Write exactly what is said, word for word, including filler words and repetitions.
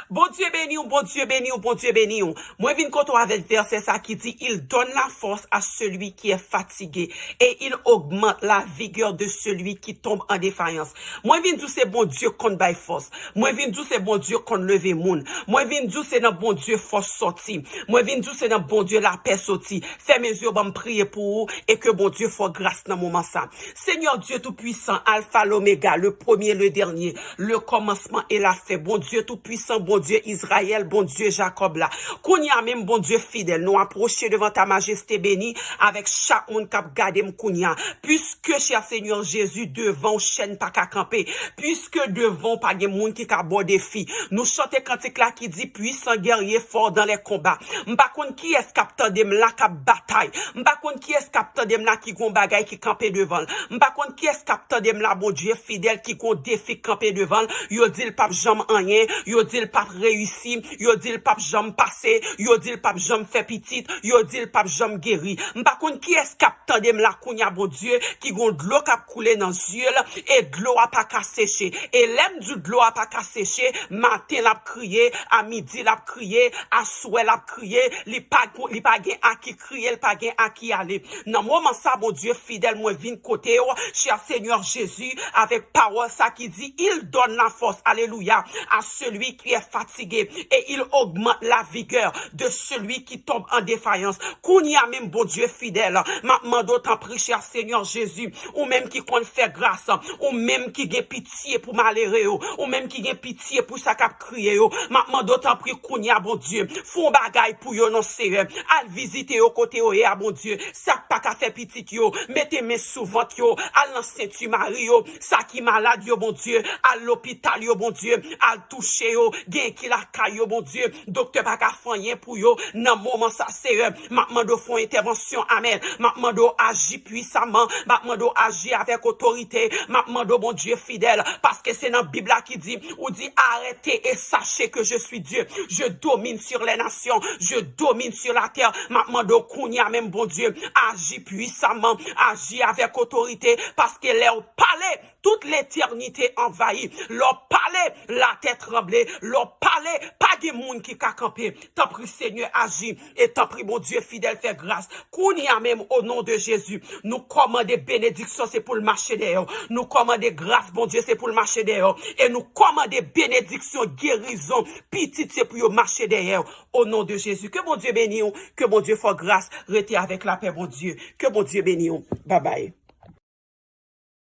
Bondye beni w, Bondye beni w, Bondye beni w. Mwen vin kote w avèk vèsè sa ki di, Il donne la force à celui qui est fatigué et il augmente la vigueur de celui qui tombe en défaillance. Mwen vin di w se Bondye k konn bay fòs. Mwen vin di w se Bondye k konn leve moun. Mwen vin di w se nan Bondye fòs sòti. Mwen vin di w se nan Bondye lapè sòti. Fèmen zye w, ban m priye pou ou e ke Bondye fè w gras nan moman sa. Seigneur Dieu Tout-Puissant, Alpha, l'Oméga, le premier, le dernier, le commencement et la fin. Bondye Tout-Puissant, Bondye Izrayèl, Bondye Jakòb la. Kounye a menm, Bondye fidèl, nou apwoche devan ta majeste beni avèk chak moun k ap gade m kounye a. Puiske, chè Senyè Jezi, devan w chèn pa ka kanpe. Puiske devan w pa gen moun ki ka ba w defi. Nou chante kantik la ki di, Puissant guerrier fort dans les combats. M pa konn kiyès k ap tande m la k ap batay. M pa konn kiyès k ap tande m la ki gon bagay ki kanpe devan l. M pa konn kiyès k ap tande m la, Bondye fidèl, ki gon defi k kanpe devan l. Yo di l p ap janm anyen, yo di l p ap reyisi, yo di l p ap janm pase, yo di l p ap janm fè pitit, yo di l p ap janm geri. M pa konn kiyès k ap tande m la kounye a, Bondye, ki gon dlo k ap koule nan zye l, e dlo a pa ka seche. E lè m di dlo a pa ka seche, maten l ap kriye, a midi l ap kriye, aswè l ap kriye, li pa, li pa gen a ki kriye, li pa gen a ki ale. Nan moman sa, Bondye fidèl, mwen vin kote w, chè Senyè Jezi, avèk pawòl sa ki di, Il donne la force, alelouya, à celui qui est fatigué, et il augmente la vigueur de celui qui tombe en défaillance. Kounye a menm, Bondye fidèl, m ap mande w tanpri, chè Senyè Jezi, ou menm ki konn fè gras, ou menm ki gen pitye pou malere yo, ou menm ki gen pitye pou sa k ap kriye yo, m ap mande w tanpri kounye a, Bondye, fè yon bagay pou yo non, Seyè. Al vizite yo kote yo ye a, Bondye. Sa k pa ka fè pitit yo, mete men sou vant yo, al nan senti mari yo, sa ki malad yo, Bondye, al lopital yo, Bondye, al touche yo, gen ki lakay yo, Bondye, doktè pa ka fè anyen pou yo, nan moman sa, Seyè, m ap mande w fè yon entèvansyon, amèn, m ap mande w aji pwisaman, m ap mande w aji avèk otorite, m ap mande w, Bondye fidèl, paske se nan Bib la ki di, ou di, Arrêtez et sachez que je suis Dieu, je domine sur les nations, je domine sur la terre. M ap mande w kounye a menm, Bondye, aji pwisaman, aji avèk otorite, paske lè w pale, tout letènite anvayi. Lè w pale, latè tranble. Lè w pale, pa gen moun ki ka kanpe. Tanpri, Senyè, aji. E tanpri, Bondye fidèl, fè gras. Kounye a menm, o non de Jezi, nou kòmande benediksyon, se pou l mache dèyè w. Nou kòmande gras, Bondye, se pou l mache dèyè w. E nou kòmande benediksyon, gerizon, pitit, se pou yo mache dèyè w. O non de Jezi, ke Bondye beni w, ke Bondye fè w gras, rete avèk lapè Bondye. Ke Bondye beni w. Babay.